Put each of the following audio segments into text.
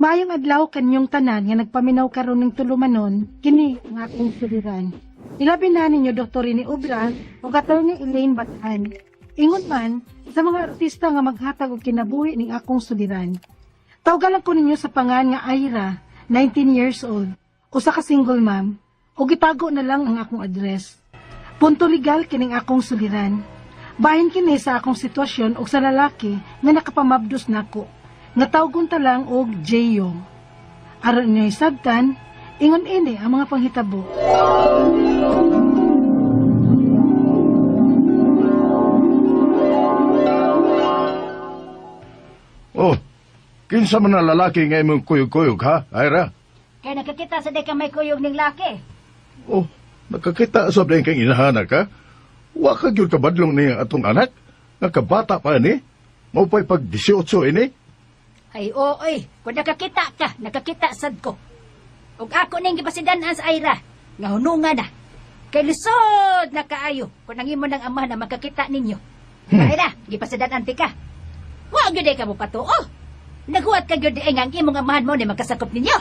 Maayong adlaw kanyong tanan nga nagpaminaw karon ning tulumanon, kini ang akong suliran. Ilabi na ninyo Dr. Rini Obra ug Attorney Elaine Bataan. Ingon man sa mga artista nga maghatag og kinabuhi ning akong suliran. Tawgalan ko ninyo sa pangan nga Ira, 19 years old, usa ka single mom, ug gitago na lang ang akong address. Punto legal kining akong suliran. Bahin kini sa akong sitwasyon og sa lalaki nga nakapamabdos nako, nga tawgon ta lang og Jeyo. Aron inyo hisabtan, ingon ini ang mga panghitabo. Oh, kinsa man ang lalaki nga imong kuyog-kuyog, ha, Ira? Kaya nakakita sa day ka may kuyog ning laki. Oh, nakakita sa kang inahanak, ha? Wa ka gyud kabadlong niya atong anak? Nga kabata pa ni? Mao pa'y pag 18 ini? Ay, oo, oy. Kung nakakita ka, nakakita sad ko. Ug ako ning gipasidan-an sa Ira, nga hununga na. Kay lisod na kaayo kung ang imo ng ama na makakita ninyo. Ira, gipasidan-an ti ka. Wa gyud ay ka mo patuo. Naghuwat ka gyud ay nga ang imong amahan mo ni makasakop ninyo.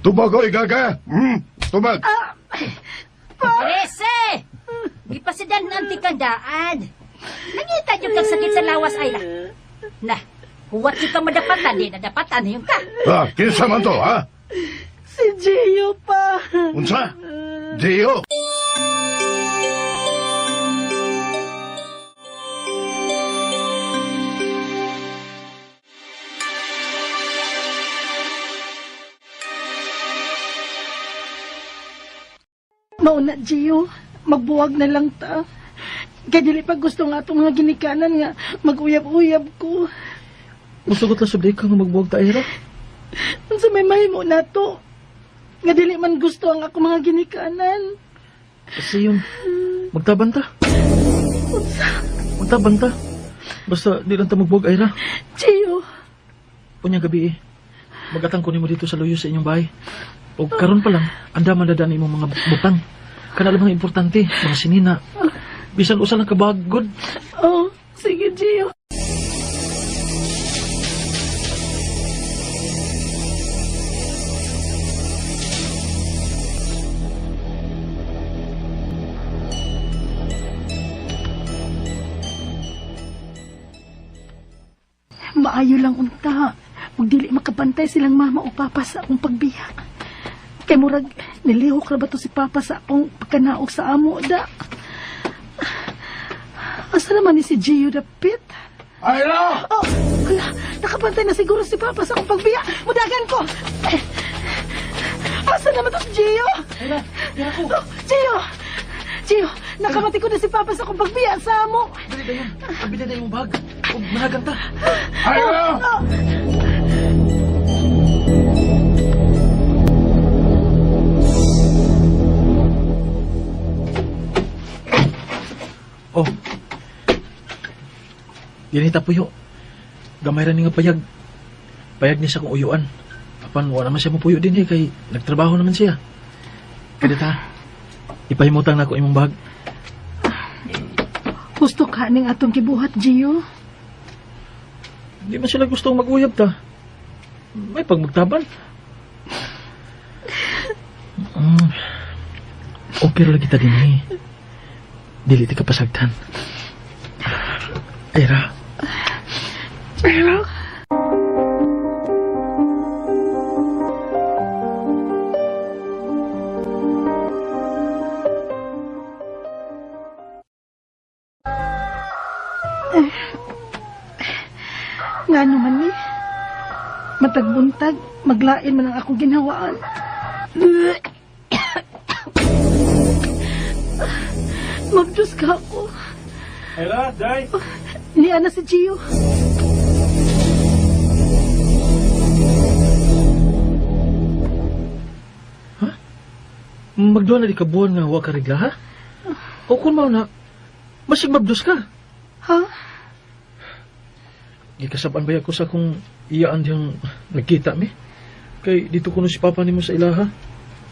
Tubag, oy, gaga! Tubag! Rese! Gipasidan-an ti kang daan. Nangita gyud kag sakit sa lawas, Ira. Na, huwat gyud ka madapatan, di nadapatan yung ka. Ah, kinsa man to, ha? Si Gio pa. Unsa? Gio! Mauna, Gio, magbuwag na lang ta. Kay dili pa gusto nga atong mga ginikanan nga mag-uyab-uyab ko. Musugot lang sa ka nga magbuwag ta, Ira. Unsa may mahimo nato? Nga dili man gusto ang ako mga ginikanan. Kasi yun, magtaban ta. Unsa? Magtaban ta. Basta di lang ta magbuwag, Ira. Gio, Unya gabi eh. Magatang ko nimo dito sa luyo sa inyong bahay. O karon pa lang, andaman na daan imong mga butang. Kana lang mga importante, mga sinina. Bisan usa lang kabagod. Oh, sige Gio. Maayo lang unta. Ug dili makabantay silang mama o papa sa akong pagbiya. Kay murag nilihok ra ba to si papa sa akong pagkanaog sa amo da. Asa naman ni si Gio dapit? Ira! Oh, hala, nakabantay na siguro si papa sa akong pagbiya. Mudagan ko. Eh, asa naman to si Gio? Ira, ira ko. Oh, Gio! Gio, nakamati ko na si papa sa akong pagbiya sa amo. Dali dayon. Abi na imong bag. Ug managang ta. Ira! Oh. Oh. Dinhi ta puyo. Gamay ra ni nga payag. Payag niya sa akong uyuan. Apan wala naman siya mapuyo dinhi kay nagtrabaho naman siya. Kada ta. Ipahimutang na ako imong bag. Gusto ka ning atong gibuhat, Gio? Di man sila gustong mag-uyab ta. May pagmagtaban. Okay ra lagi ta dinhi. Dili ti ka pasagdan. Ira. Ira. Nga naman ni, matagbuntag, maglain man ang akong ginhawaan. Mabdus ka ako. Ira, day. Niya na si Gio. Ha? Magduha na di ka buwan nga wa ka regla, ha? O kung mao na, masig mabdus ka. Ha? Gikasab-an ba ko sa akong iyaan diyang nagkita mi? Kay dito kuno si Papa nimo sa ilaha.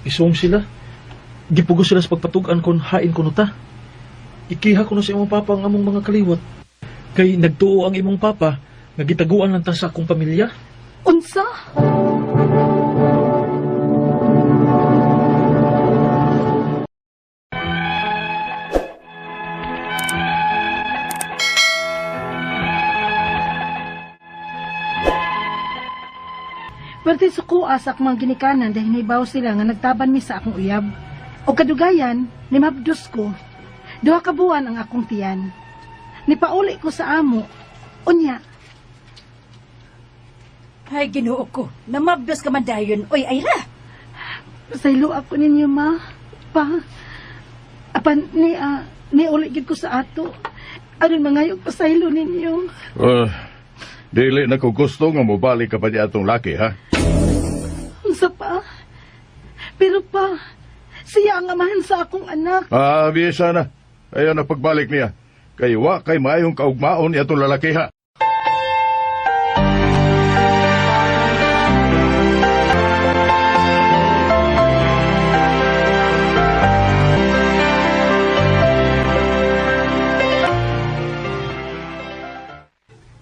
Isuong sila. Gipugo sila sa pagpatug-an kon hain kuno ta. Ikiha kuno sa imong papa ang among mga kaliwat. Kay nagtuo ang imong papa nga gitaguan lang ta sa akong pamilya. Unsa? Pwerte sukua sa akong mga ginikanan dahil nahibaw sila nga nagtaban mi sa akong uyab. O kadugayan, nimabdos ko. 2 ka buwan ang akong tiyan. Nipauli ko sa amo. Unya. Ay, Ginoo ko. Namabdos ka man dayon. Oy, Ira. Pasaylo ako ninyo, ma. Pa. Apan, ni uli gid ko sa ato. Aron mangayog pasaylo ninyo. Dili na ko gusto nga mobalik ka pa di atong laki, ha? Unsa pa? Pero pa, siya ang amahan sa akong anak. Ah, bisa na. Ayaw na pagbalik niya. Kay wa kay maayong kaugmaon ni atong lalaki, ha?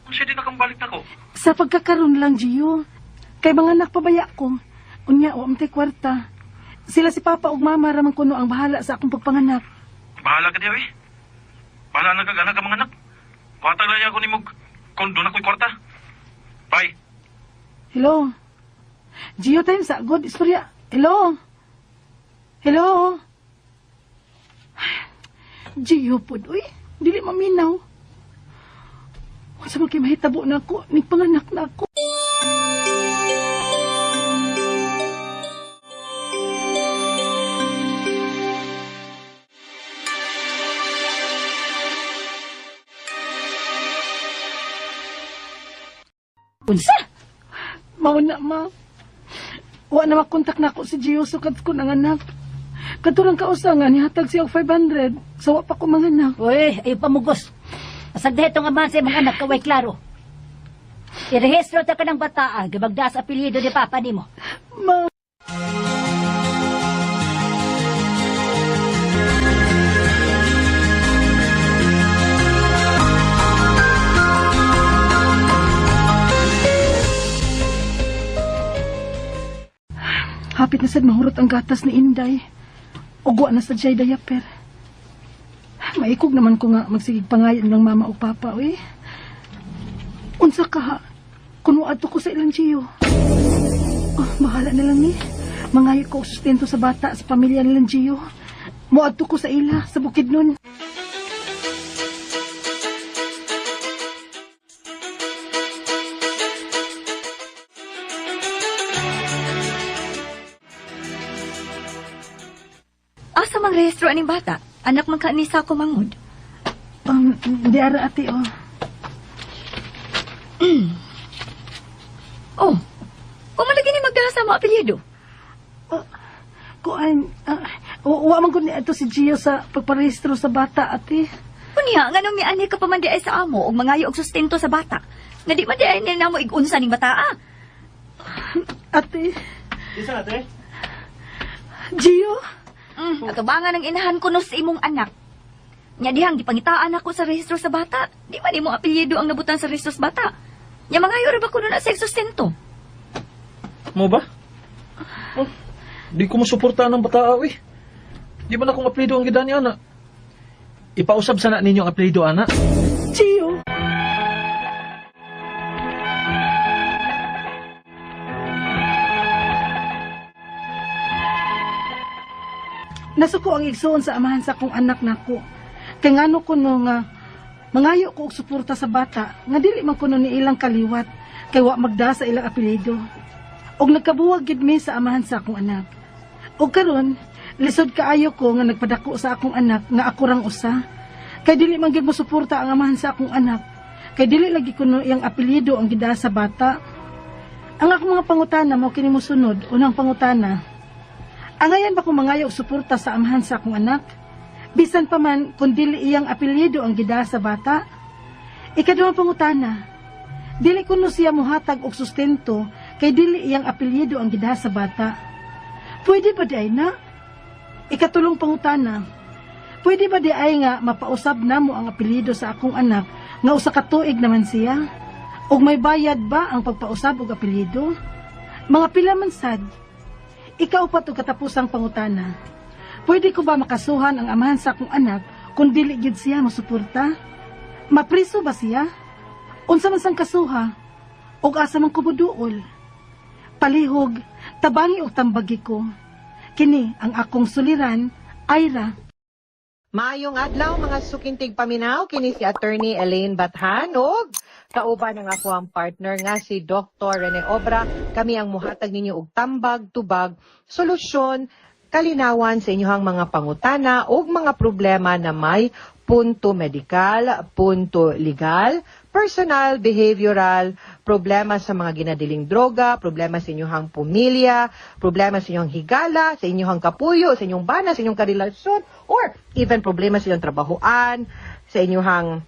Unsa di nakambalik nako? Sa pagkakaroon lang, Gio. Kay mga anak pabaya ko. Unya, wa man tay kwarta. Sila si Papa ug Mama raman kuno ang bahala sa akong pagpanganak. Bahala ka diya, eh. Bahala na kag anak ang mga anak. Patag lang ako nimog kung doon ako'y kwarta. Bye. Hello? Gio, time sa good. Istorya. Hello? Hello? Gio pod, uy. Dili maminaw. Unsa man kay mahitabo na ako, nigpanganak na ako. Unsa? Mao na, ma. Wa na makontak na ako si Gio sukad ko ng anak. Katurang kausa nga, nihatag siya og 500. Sa wa pa ko manganak. Uy, ayaw pamugos. Asagdahe itong amahan sa imong anak, kaway klaro. Irehistro ta ka ng bataa, gabagda sa apelyido ni Papa nimo. Ma. Hapit na sad mahurot ang gatas ni Inday. Ugwa na sa jay diaper. Maikog naman ko nga magsigig pangayon ng mama o papa, uy. Unsa ka ha? Kuno adto ko sa ilang Gio. Oh, bahala na lang ni. Mangayo ko og sustento sa bata sa pamilya nilang Gio. Moadto ko sa ila sa Bukidnon. Asa mang rehistro aning bata? Anak man ka ni Sako Mangod. Di ara ate oh. Oh, umalagi ni magdala sa mga apelyido. Oh, kuan, wa man gud ni ato si Gio sa pagparehistro sa bata ate. Unya, nganong mianhi ka pa man di ay sa amo og mangayo og sustento sa bata. Nga di man di ay namo igunsa ning bata ah. Ate, Isa, ate. Gio, Atubangan ang inahan ko no sa imong anak. Nya dihang gipangitaan ako sa rehistro sa bata. Di man imong apelyido ang nabutan sa rehistro sa bata. Nya mangayo ra ba kuno na sa sustento? Mo ba? Oh, di ko masuportahan ang bata, eh. Di man akong apelyido ang gidani, ana. Ipausab sana ninyo ang apelyido, ana. Gio. Nasuko ang igsoon sa amahan sa akong anak nako. Kay ngano ko no nga mangayo ko og suporta sa bata nga dili man kuno ni ilang kaliwat kay wa magda sa ilang apelyido. Og nagkabuwag gid mi sa amahan sa akong anak. Og karon lisod kaayo ko nga nagpadako sa akong anak nga ako rang usa. Kay dili man gid mo suporta ang amahan sa akong anak. Kay dili lagi kuno iyang apelyido ang gidaa sa bata. Ang akong mga pangutana mo kini mosunod. Unang pangutana. Angayan ba kung mangayo og suporta sa amahan sa akong anak? Bisan pa man kung dili iyang apelyido ang gidaa sa bata. Ikaduhang pangutana. Dili kuno siya mohatag og sustento kay dili iyang apelyido ang gidaa sa bata. Pwede ba di ay na? Ikatulong pangutana. Pwede ba di ay nga mapausab namo ang apelyido sa akong anak nga usa ka tuig naman siya? Og may bayad ba ang pagpausab og apelyido? Mga pila man sad? Ikaupat og katapusang pangutana. Pwede ko ba makasuhan ang amahan sa akong anak kung dili gyud siya mosuporta? Mapriso ba siya? Unsa man sang kasuha? Og asa man ko moduol? Palihog, tabangi og tambagi ko. Kini ang akong suliran, Ira. Maayong adlaw, mga suking tigpaminaw, kini si Attorney Elaine Bathan ug kauban ang ako ang partner nga si Dr. Rene Obra. Kami ang muhatag ninyo og tambag, tubag, solusyon, kalinawan sa inyong mga pangutana ug mga problema na may punto medikal, punto legal, personal, behavioral, problema sa mga ginadiling droga, problema sa inyong pamilya, problema sa inyong higala, sa inyong kapuyo, sa inyong bana, sa inyong karelasyon, or even problema sa inyong trabahoan, sa inyong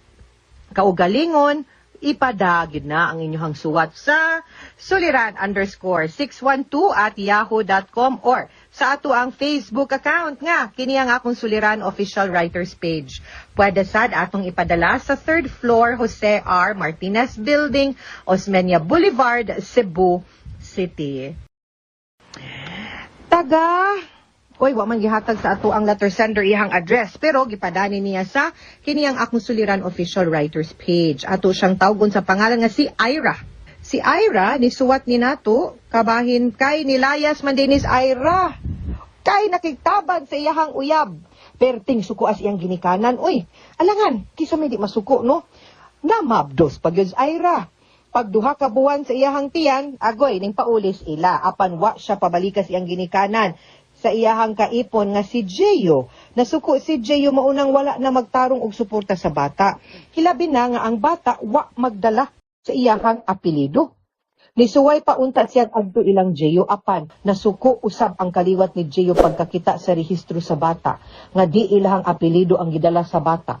kaugalingon, ipadagid na ang inyong suwat sa suliran_612@yahoo.com or sa ato ang Facebook account nga kini ang Akong Suliran Official Writers Page. Pwede sad atong ipadala sa third floor, Jose R. Martinez Building, Osmeña Boulevard, Cebu City. Taga Oy, wa man gihatag sa ato ang letter sender iyang address, pero gipadani niya sa kini ang Akong Suliran Official Writers Page. Ato siyang tawgon sa pangalan nga si Ira. Si Ira nisuwat ni nato kabahin kay nilayas man dinis Ira. Kay nakigtabag sa iyahang uyab. Perting suko as iyang ginikanan. Uy, alangan, kisa may di masuko, no? Namabdos pag yun Ira. Pag 2 ka buwan sa iyahang tiyan, agoy, ning paulis ila. Apan wa siya pabalikas iyang ginikanan sa iyahang kaipon nga si Jeyo. Nasuko si Jeyo, maunang wala na magtarong og suporta sa bata. Hilabi na nga ang bata wa magdala sa iyahang apelido. Nisuway pa unta siyang adto ilang Jeyo, apan nasuko usab ang kaliwat ni Jeyo pagkakita sa rehistro sa bata nga di ilahang apelido ang gidala sa bata.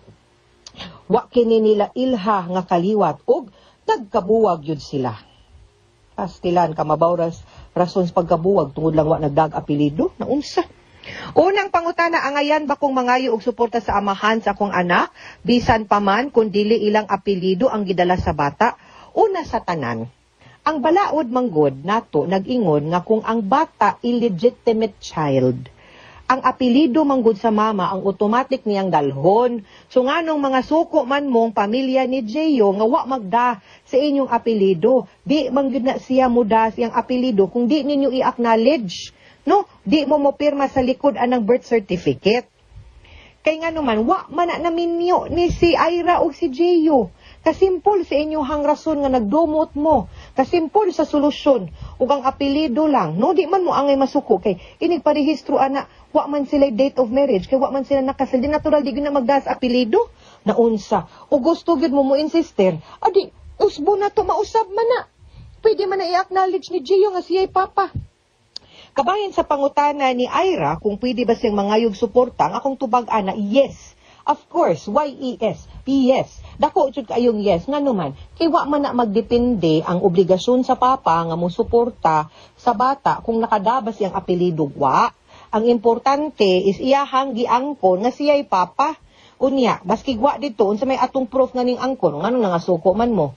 Wa kini nila ilha nga kaliwat ug nagkabuwag yun sila. Pastilan ka mabawras rason sa pagkabuwag tungod lang wa nagdag apelido na unsa. Unang pangutana, angayan ba kong mangayo og suporta sa amahan sa akong anak bisan pa man kung dili ilang apelyido ang gidala sa bata? Una sa tanan, ang balaod manggod nato nag-ingon nga kung ang bata illegitimate child, ang apelyido manggod sa mama ang automatic niyang dalhon. So nganong mga suko man mong pamilya ni Jeyo nga wa magda sa inyong apelyido, di man gyud na siya muda siyang apelyido kung di ninyo i-acknowledge. No, di mo mo pirma sa likod anang birth certificate. Kay nga naman, wa man na naminyo ni si Ira o si Jeyo. Kasimpol sa inyong rason nga nagdumot mo. Kasimpol sa solusyon. Ug ang apelyido lang. No, di man mo angay masuko kay inig parehistro ana, wa man sila date of marriage kay wa man sila nakasal. Di natural di gyud na magdas apelyido na unsa. O gusto gyud mo mo insister, adi usbo na to, mausab man na. Pwede man na i-acknowledge ni Gio nga siya'y papa. Kabahin sa pangutana ni Ira kung pwede ba siyang mangayog suporta, ang akong tubag ana, yes. Of course, Y-E-S, yes. Dako jud kayong yes ngano man kay wa man na magdepende ang obligasyon sa papa nga mo suporta sa bata kung nakadaba siyang apelyido wa. Ang importante is iyahang giangkon nga siya'y papa. Unya, maski wa dito, unsa may atong proof nga ning angkon, ngano nangasuko man mo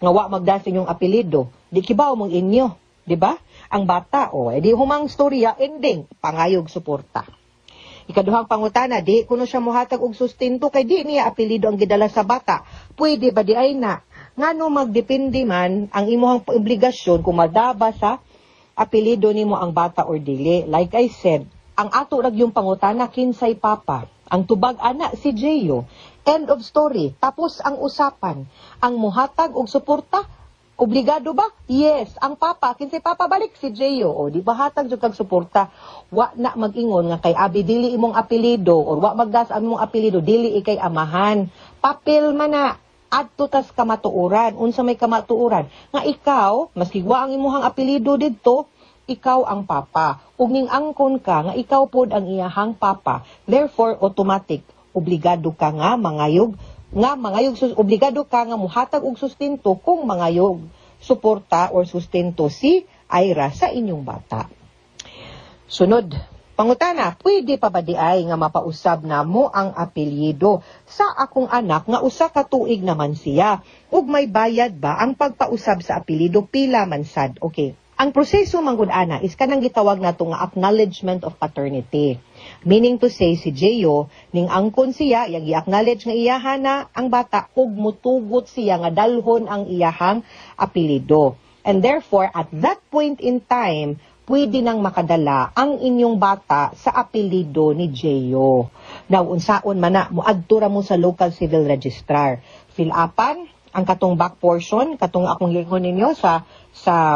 nga wa magda sa inyong apelyido? Di kibaw mong inyo, di ba? Ang bata, o, edi humang storya, ending, pangayog suporta. Ikaduhang pangutana, di kuno siya muhatag og sustento kay di niya apelyido ang gidala sa bata. Pwede ba di ay na? Ngano magdepende man ang imuhang obligasyon kung madaba sa apelyido nimo ang bata or dili. Like I said, ang ato rag yung pangutana, kinsay papa? Ang tubag ana, si Jeyo. End of story. Tapos ang usapan. Ang muhatag og suporta, obligado ba? Yes. Ang papa, kinsay papa balik? Si Jeyo. O, di ba hatag jud kag suporta? Wa na mag-ingon nga kay abi dili imong apelyido or wa magdas ang imong apelyido, dili ikay amahan. Papel man na adto tas kamatuoran. Unsa may kamatuoran? Nga ikaw, maski wa ang imuhang apelyido didto, ikaw ang papa. Ug ning angkon ka nga ikaw pod ang iyahang papa. Therefore, automatic, obligado ka nga mangayog obligado ka nga muhatag og sustento kung mangayog suporta or sustento si Ira sa inyong bata. Sunod, pangutana, pwede pa ba di ay nga mapausab namo ang apelyido sa akong anak nga 1 ka tuig naman siya? Ug may bayad ba ang pagpausab sa apelyido? Pila man sad? Okay. Ang proseso manggod ana is kanang gitawag nato nga acknowledgement of paternity. Meaning to say, si Jeyo, ning angkon siya, iyang i-acknowledge nga iyaha na ang bata ug mutugot siya nga dalhon ang iyahang apelyido. And therefore, at that point in time, pwede nang makadala ang inyong bata sa apelyido ni Jeyo. Now, unsaon man na, muadto ra mo sa local civil registrar. Fill upan ang katong back portion, katong akong giingon ninyo sa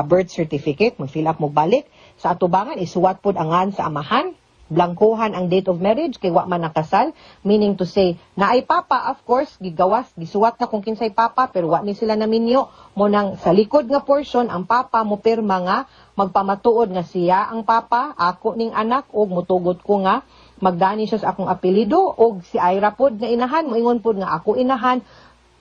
birth certificate, mag-fill up mo balik. Sa atubangan, isuwat pod ang ngan sa amahan, blangkohan ang date of marriage kay wa man nakasal, meaning to say naay papa, of course gigawas, gisuwat na kung kinsay papa, pero wa ni sila naminyo mo. Nang sa likod nga portion, ang papa mo pirma nga magpamatuod nga siya ang papa, ako ning anak og mutugot ko nga magdani siya sa akong apelyido, og si Ira pod nga inahan moingon pod nga ako inahan,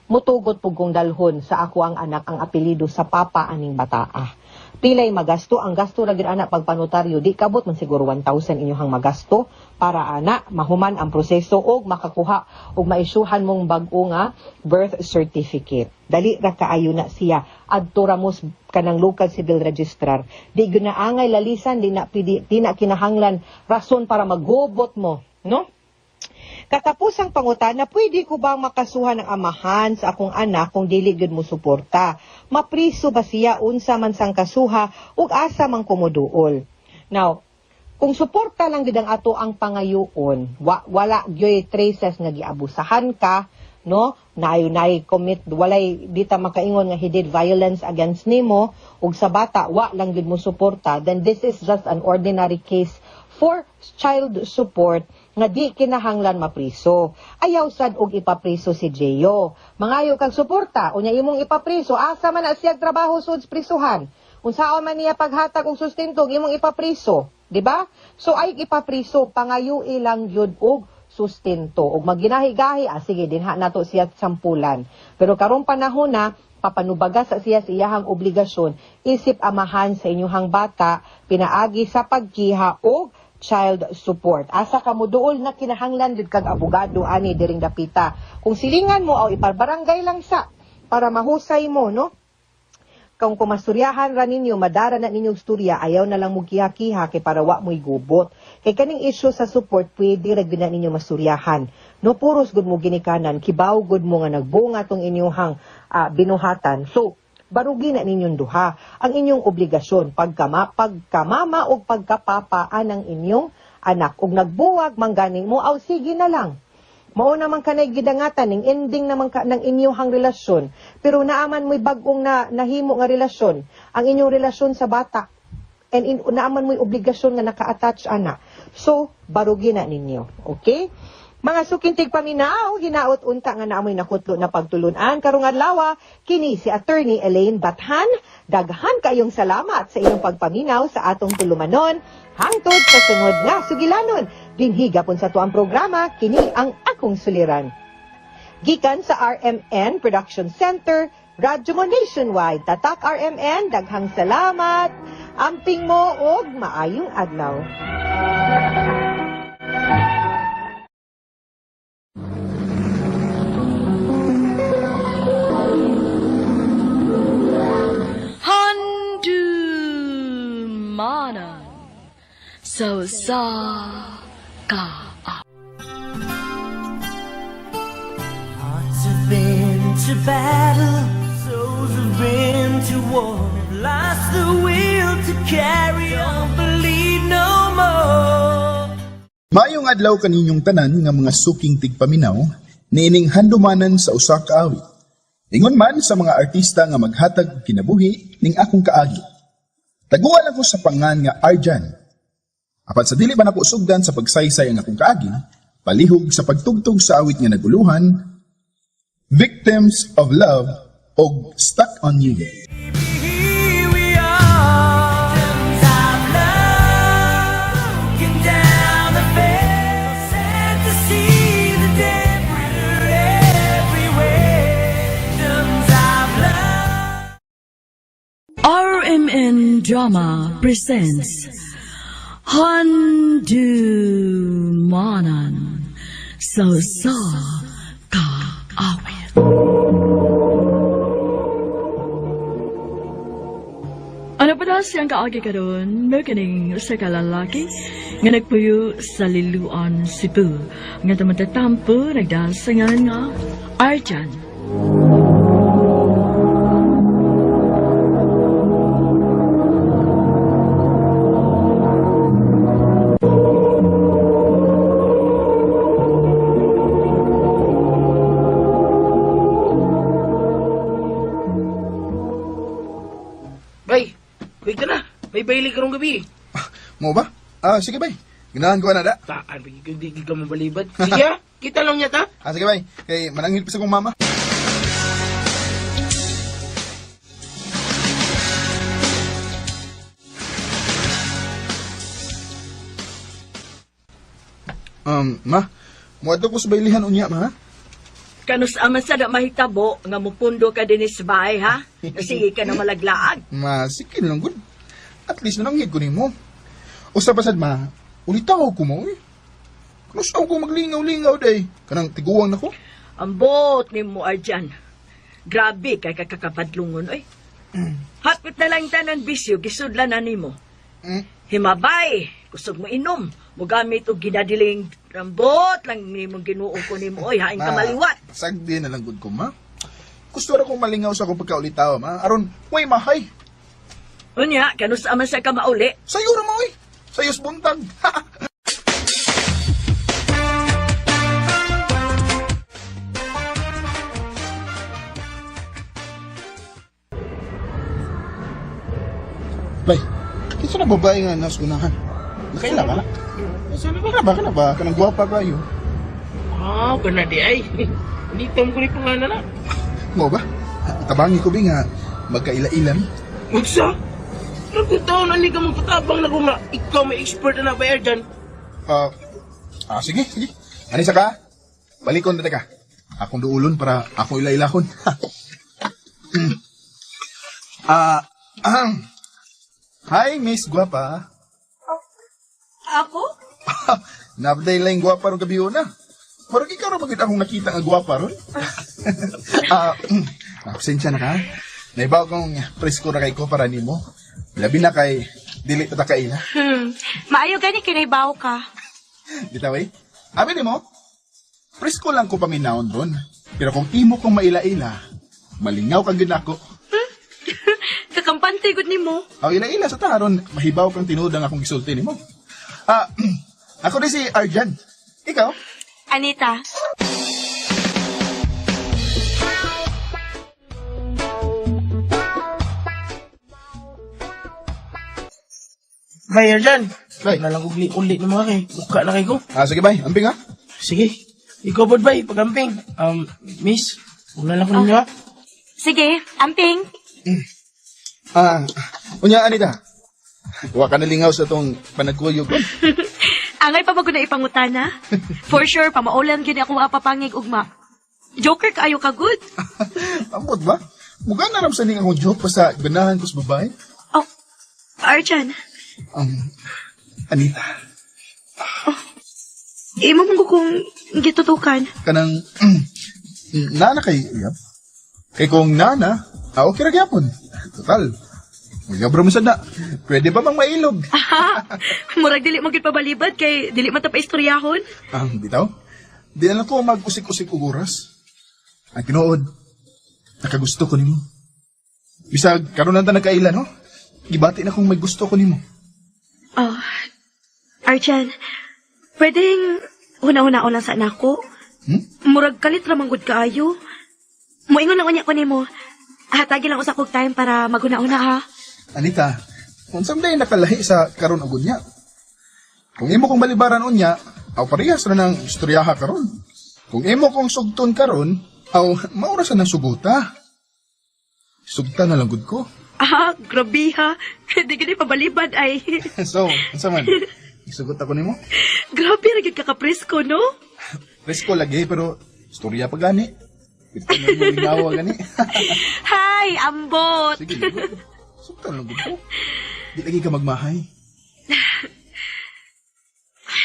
mutugot pug kong dalhon sa ako ang anak ang apelyido sa papa aning bataa. Pilay magasto, ang gasto ra gyud ana pagpanotaryo, di kabot man siguro 1,000 inyong magasto para ana mahuman ang proseso og makakuha og maisyuhan mong bag-o nga birth certificate. Dali ra kaayo na siya. Adto ra mo kanang local civil registrar. Di gyud na angay lalisan, di na pidi, di na kinahanglan rason para maghubot mo, no? Katapusang pangutana, pwede ko bang makasuhan ng amahan sa akong anak kung dili gyud mo suporta? Mapriso ba siya, unsa man sang kasuha ug asa man ko moduol? Now, kung suporta lang gid ang ato ang pangayoon, wala gyoy traces nga giabusahan ka, no? Nayo nay commit, walay di ta makaingon nga he did violence against nimo ug sa bata wa lang gid mo suporta, then this is just an ordinary case for child support nga di kinahanglan mapriso. Ayaw sad og ipapriso si Jeyo. Mangayo kag suporta, unya imong ipapriso, asa man na siya trabaho sud prisuhan? Unsaon man niya paghatag og sustento imong ipapriso, di ba? So ay ipapriso, pangayo ilang gyud og sustento. Og magginahi-gahi, sige dinha nato siya sampulan. Pero karong panahon na papanubaga sa siya sa iyahang obligasyon isip amahan sa inyuhang bata pinaagi sa pagkiha og child support. Asa ka mo duol na kinahanglan jud kag abogado ani diring dapita. Kung silingan mo aw iparbarangay lang sa para mahusay mo, no? Kung kumasturyahan ra ninyo, madara na ninyong storya, ayaw na lang mo kiha-kiha kay para wa mo'y gubot. Kay kaning issue sa support, pwede ra gyud na ninyo masturyahan. No, puros gud mo ginikanan, kibaw gud mo nga nagbunga tong inyuhang binuhatan. So, barugi na ninyong duha ang inyong obligasyon pagkamama o pagkapapa anang inyong anak. Ug nagbuwag man gani mo, aw sige na lang. Mao naman kanay gidangatan ning ending naman ka ng inyong relasyon. Pero naaman mo'y bag-ong na nahimo nga relasyon, ang inyong relasyon sa bata. And naaman mo'y obligasyon nga naka-attach ana. So, barugi na ninyo. Okay? Mga suking tigpaminaw, hinaot unta nga naamoy nakutlo na pagtulunan karong adlaw, kini si Attorney Elaine Bathan. Daghan kayong salamat sa inyong pagpaminaw sa atong tulumanon. Hangtod sa sunod nga sugilanon. Dinhi gapon sa tuang programa, kini ang akong suliran. Gikan sa RMN Production Center, Radyo Mo Nationwide. Tatak RMN, daghang salamat. Amping mo og maayong adlaw. Handumanan sa usa ka Hearts have been to battle, souls have been to war, lost the will to carry on, believe no more. Maayong adlaw kaninyong tanan nga mga suking tigpaminaw niining handumanan sa usa ka awit. Ingon man sa mga artista nga maghatag og kinabuhi ning akong kaagi. Taguan ako sa pangan nga Arjan. Apan sa dili pa nako sugdan sa pagsaysay ang akong kaagi, palihog sa pagtugtog sa awit nga naguluhan, Victims of Love og Stuck on You. Here we are, victims of love, broken down the fence, sad to see the dead everywhere. Victims of love. RMN Drama presents Handumanan sa usa ka awit. Ano pa daw siyang kaagi karon? Mao kining usa ka lalaki nga nagpuyo sa Liloan, Cebu. Nga tumatatampo nagdasangan nga Arjan. baili karong gabi. Mo ba? Ah, sige bay. Ganahan ko na da. Taan, di ka mabalibad. Sige ah, kita lang niya ta. Ah, sige bay. Kay mananghil pa sa kong mama. Ma, muadto ko sa bailihan unya, ma. Kanus aman sa da mahitabo nga mupundo ka din sa bahay, ha? Sige ka na malaglaag. Ma, sige lang gud. At least nananghid ko nimo. Usa pa sad ma, ulitaw ko mo eh. Kanus ko maglingaw-lingaw day. Kanang tiguang nako. Ambot nimo Arjan. Grabe kay kakakabadlungon oy. Hapit na lang tanan bisyo gisudlan na nimo. Himabay, kusog mo inom, mogamit og ginadiling rambot lang nimo Ginoo ko nimo oy, hain ka maliwat. Sagdi na lang gud ko, ma. Gusto ra kong malingaw sa akong pagkaulitaw, ma. Aron, way mahay. Unya, kanus aman sa ka mauli? Sayo ra mo oy. Sayos buntag. Bay, kinsa na babae nga nasa unahan? Nakaila ka na? Saan ba? Kana ba, kana ba? Kanang gwapa kayo. Ah, kana di ay. Dito mo ko ni pangalan na. Mo ba? Tabangi ko bi nga magkaila-ila mi. Unsa? Nagkong taon ani ka magpatabang na kung nga ikaw may expert na ba dyan? Sige, sige. Ani sa ka? Balikon na ka. Akong duulon para akong ila-ilahon. Hi, Miss Guapa. Ako? Nabday lang guwapa ron gabi na. Marag ikaw ron magit akong nakita nga guwapa ron. Pasensya na ka. Naibaw kong presko na kay ko para nimo. Labi na kay dili pa ta kaila. Maayo gani kinaibaw ka. Bitaw eh. Abi nimo, presko lang ko paminawon ron. Pero kung imo kong maila-ila, malingaw kang ginako. Kakampante gud nimo. Aw ila-ila sa taron, mahibaw kang tinuod ang akong gisulti nimo. Ako din si Arjan. Ikaw? Anita. Bay, Arjan. Bay. Nalang ugli-uli ng mga kay. Buka na kay ko. Ah, sige bay, amping ha. Sige. Ikaw pod bay, pagamping. Miss, una lang ko ninyo ha. Sige, amping. Unya Anita. Wa ka nalingaw sa tong panagkuyog ko. Angay pa ba ko na ipangutana? For sure, pamaulan gyud ako mapapangig ugma. Joker kaayo ka good. Ambot ba? Mugha na ram sa ning akong joke basta ganahan ko sa babae. Oh, Arjan. Anita. Oh, imo man ko kung gitutukan. Kanang nana kay uyab. Kay kung nana, okay ra gyapon. Total. Uyab ra man sad na. Pwede ba mang mailog? Aha. Murag dili mo gyud pabalibad kay dili man ta pa istoryahon. Ang bitaw. Di na lang ko mag-usik-usik og oras. Ang tinuod, nakagusto ko nimo. Bisag karon lang ta nagkaila, no? Gibati na kung may gusto ko nimo. Oh, Arjan, pwedeng huna-huna lang sa anak ko. Murag kalit ra man gud kaayo. Moingon lang unya ko nimo. Hatagi lang usa kog time para maghuna-huna ha. Anita, unsa man nakalahi sa karon og unya? Kung imo kong balibaran unya, aw parehas ra nang istoryaha karon. Kung imo kong sugton karon, aw maura sa nang suguta. Sugta na lang gud ko. Ah, grabe ha. Di gani pabalibad ay. So, unsa man? Isugot ako nimo? Grabe ra gyud ka kapresko, no? Presko lagi pero istorya pa gani. Bitaw na mo lingawa gani. Hi, ambot. Sige, sugtan lang gud ko. Di lagi ka magmahay.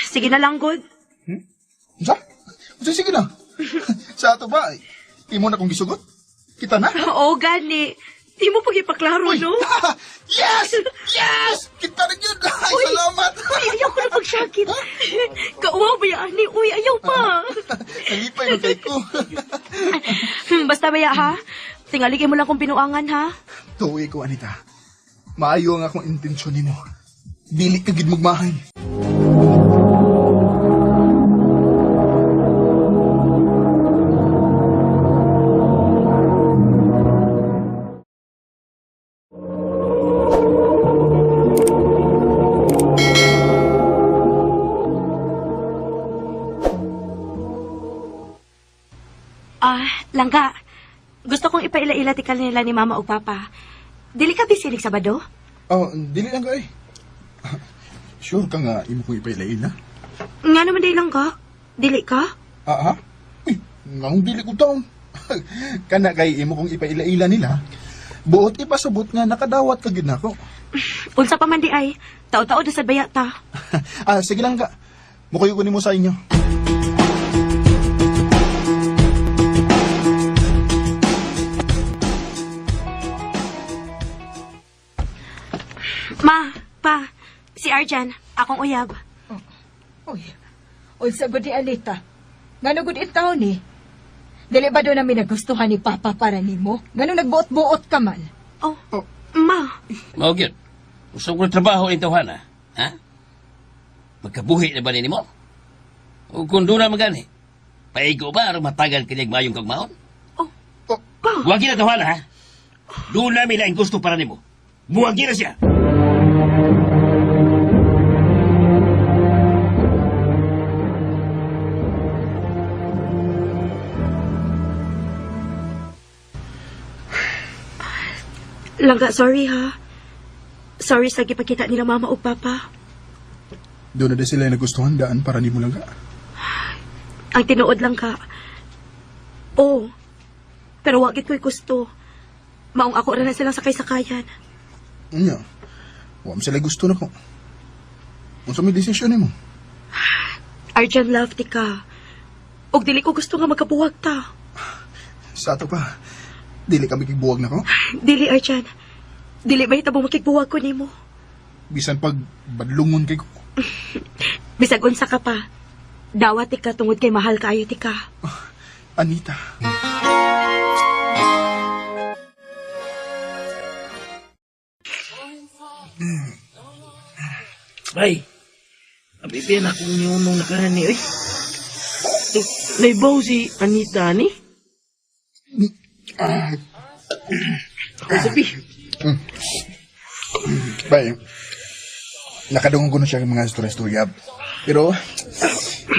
Sige na lang, good. Unsa? Unsa sige na? Sa ato ba? Imo na kong gisugot? Kita na? Oo, gani. Imo pag ipaklaro, no? Yes! Yes! Kita na yun! Ay, Uy! salamat! Uy, ayaw ko na pagsakit. Kauwaw ba yan, ani? Uy, ayaw pa. Nalipay na kay ko. Basta baya, ha? Tingaligay mo lang kung pinuangan, ha? Tuwi ko, Anita. Maayo ang akong intensyon nimo. Dili ka gid magmahay. Ah, langga. Gusto kong ipaila-ila tikal nila ni Mama o Papa. Dili ka busy ning Sabado? Oh, dili lang ka eh. Sure ka nga imo kong ipaila-ila? Nga naman di lang ka. Dili ka? Ah, ha? Uy, nganong dili ko taon. Kana kay imo kong ipaila-ila nila. Buot ipasabot nga nakadawat ka gid nako. Unsa pa man di ay. Tao-tao na sad baya ta. Ah, sige lang ka. Mukuyo ko nimo sa inyo. Ma, pa, si Arjan, akong uyab. Uy, unsa gud ni Alita? Ngano gud intaon ni? Dili ba do namin nagustuhan ni Papa para nimo? Ngano nagbuot-buot ka man? Oh, ma. Mao gyud. Usa ko trabaho ni tawhana, ha? Magkabuhi na ba ni nimo? O kung doon na magani, paigo ba aron matagal kanyang mayong kagmaon? Oh, pa. Buwagin na tawhana, ha? Doon namin na ang gusto para nimo. Buwagin na siya. Langga, sorry ha. Sorry sa gipakita nila mama o papa. Doon na din sila nagustuhan daan para nimo lang ka. Ang tinuod lang ka. Oh, pero wagit ko'y gusto. Maong ako ra na silang sakay-sakayan. Unya. Wa man sila gusto nako. Unsa may desisyon nimo? Arjan, love ti ka. Og dili ko gusto nga magkabuwag ta. Sa ato pa. Dili ka makigbuwag nako. Dili, Arjan. Dili ba hitabong makigbuwag ko nimo? Bisan pag badlungon kay ko. Bisag unsa ka pa. Dawat ti ka tungod kay mahal kaayo ti ka. Anita. Bay, abibiyan akong niyunong nakarani, oy. Naibaw si Anita, ni? Ako sabi. Bay, nakadungog ko na siya ng mga istorya-istorya. Pero,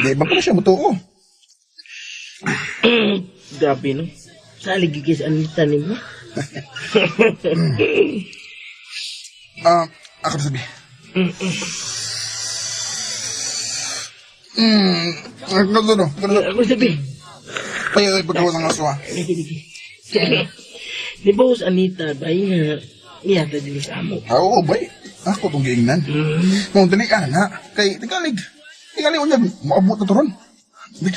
di ba ko na siya mutuo? Grabe, no? Salig kay si Anita ni mo. Ah, ako na sabi. No, no, no, no. Ako sabi. Ay, ay, pagkawas ang aswa. Lagi, lagi. Di ba si Anita, bay, nga niyata din sa amo. Ah, oo, bay. Ako itong giingnan. Mong dali, ah, na. Kay, tingalig. Tingalig, unya, maabot na turon.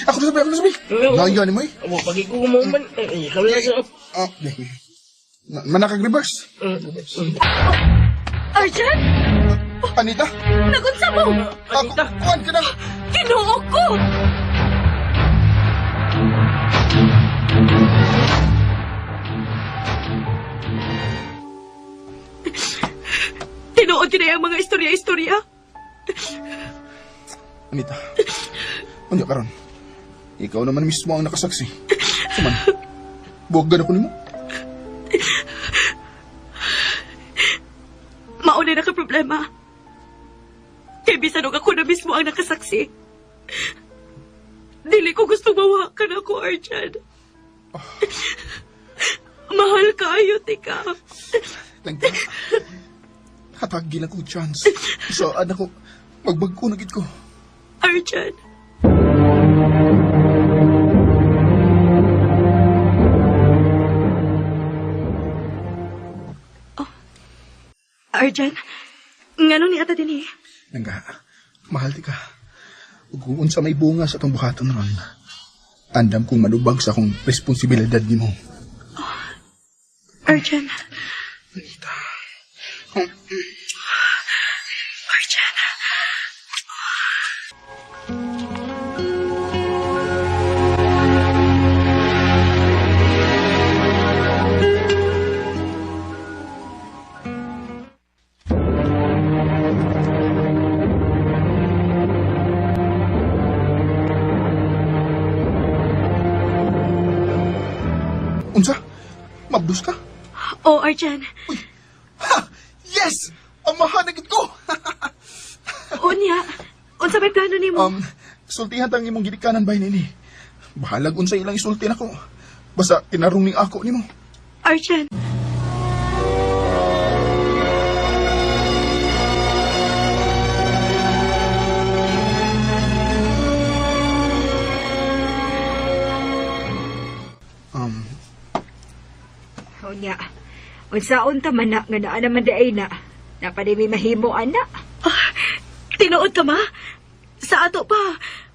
Ako na sabi, ako na sabi. Naiya ni mo eh. Amo, pag-ikuha mo man. Ay, ikaw lang sa... Ah, di. Manakag-reverse. Arjan! Anita? Nagunsa mo! Anita? Kuan ka na! Ginoo ko! Tinuod yun ang mga istorya-istorya. Anita, unya karon. Ikaw naman mismo ang nakasaksi. Suman, buwag ako nimo. Mauna na ka problema. Kay bisan og ako na mismo ang nakasaksi. Dili ko gusto mawakan ako, Arjan. Mahal kayo, tika. Thank you. Hatagin ako chance. So, anak ko, magbagko na gid ko. Arjan. Oh. Arjan, ngano ni ata din eh? Nangga, mahal ti ka. Ug kung unsa may bunga sa atong buhaton ron, andam kong manubag sa akong responsibilidad nimo. Oh, Arjan. Anita. Arjan. Unsa? Mabdus ka? Oh, Arjan. Uy. Ha! Yes! Amahan na gid ko! Unya, unsa may plano nimo? Sultihan tang imong gidikanan bay nini. Bahalag unsa ilang isulti nako. Basta tinarong ning ako nimo. Arjan. Unya, unsaon ta man na nga naa naman di ay na. Napaday may mahimo ana. Ah, tinuod ka, ma? Sa ato pa.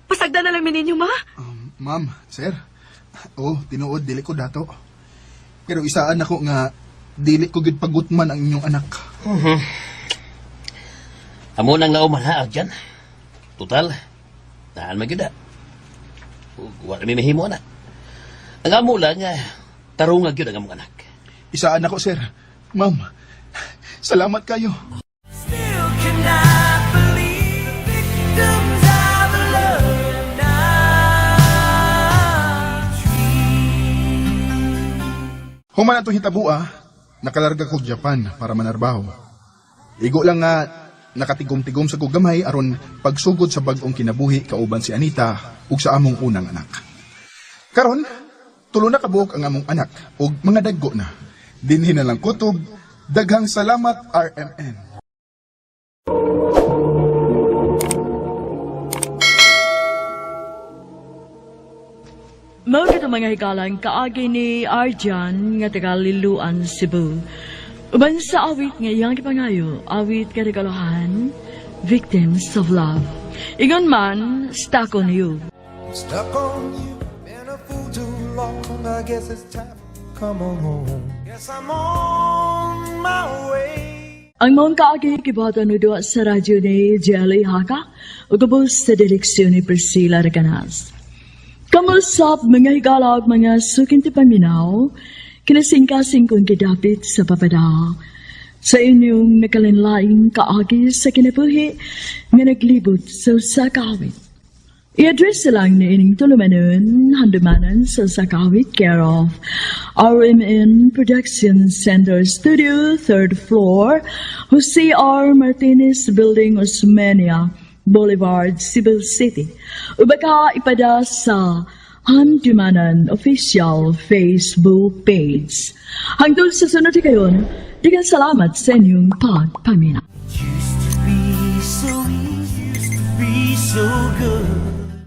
Pasagda na lang mi ninyo, ma. Ma'am, sir. Oh, tinuod dili ko dato. Pero isaan ako nga dili ko gid pagutman ang inyong anak. Amo nang lauman ha, Arjan. Total, naan man gyud na. Ug wala may mahimo na. Ang amo lang, tarunga gyud ang among anak. Isaan ako, sir. Ma'am, salamat kayo. Still cannot believe victims of love and I Human atong hitabua, nakalarga kog Japan para manarbaho. Igo lang nga nakatigom-tigom sa kog gamay aron pagsugod sa bag-ong kinabuhi kauban si Anita ug sa among unang anak. Karon, tulo na kabuok ang among anak ug mga daggo na. Dinhi na lang kutob. Daghang salamat RMN. Mao kito mga higalang kaagi ni Arjan nga taga Liloan, Cebu. Uban sa awit nga iyang gipangayo, awit karegalohan, Victims of Love. Ingon man, stuck on you. Stuck on you, been a fool too long. I guess it's time to come on home. Guess I'm on my way. Ang maong kaagi gibuhaton og duwa sa radyo ni Jelly Haka ug ubos sa direksyon ni Priscilla Reganas. Kamusap mga higala ug mga suking tipaminaw, kinasingkasing kong gidapit sa papada. Sa inyong nakalinlaing kaagi sa kinabuhi nga naglibot sa usa ka awit. I-address lang ni ining tulumanon, handumanan sa usa ka awit, care of RMN Production Center Studio, 3rd floor, Jose R. Martinez Building, Osmeña Boulevard, Cebu City. Ubaka ipada sa Handumanan Official Facebook page. Hangtod sa sunod kayon, daghang salamat sa inyong pagpaminaw. Used to be so easy, used to be so good.